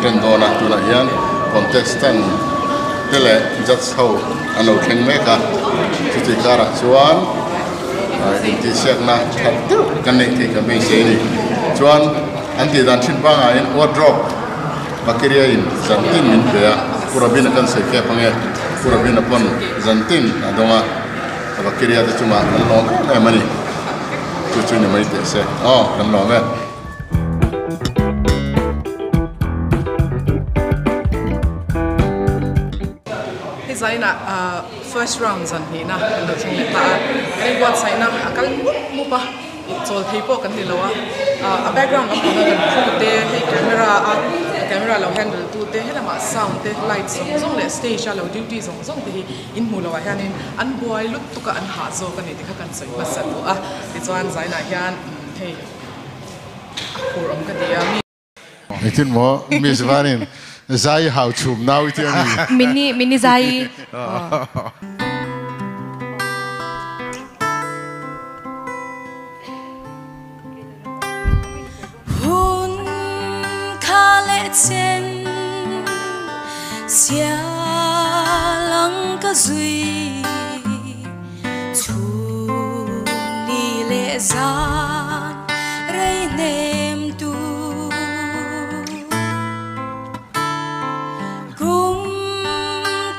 tan dawn a, tunah hian contestant te leh judge ho an lo thleng mek a, chutih karah chuan intihsiakna tha deuh kan neih theih kan beisei a ni. Chuan an tih dan thin pangngai in wardrobe Bakeria in zantin min pe a, Pu Rabina kan sawi kep ange, Pu Rabina pawn zantin a dawng a, Bakeria te chungah kan lawm em em a ni, chu chu ni mai teh se, aw kan lawm e. Hei zainah first round zan hnihna kan lo thleng leh ta a, kan inbuatsaihna a kal mup mup a. Chawl thei pawh kan ni lo a, a background lampang a kan crew te, hei camera a camera lo handle tu te, helamah sound te, light zawng zawng leh stage a lo duty zawng zawng te hi in hmuh loh ah hianin an buai lutuk a an hah zawk a ni tih kha kan sawi hmasa duh a, tichuan zainah hian hei a phur awm ka ti a mi. Engtin maw Miss Vanin zai hau chhum nau i ti a mi? Mini mini zai. Hun kha leh chen sia lang ka zui Chhun ni leh zan rei hnem tu Kum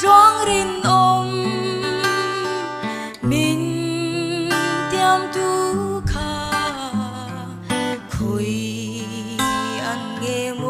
tluang rinawm min tiam tu kha khawi an nge maw.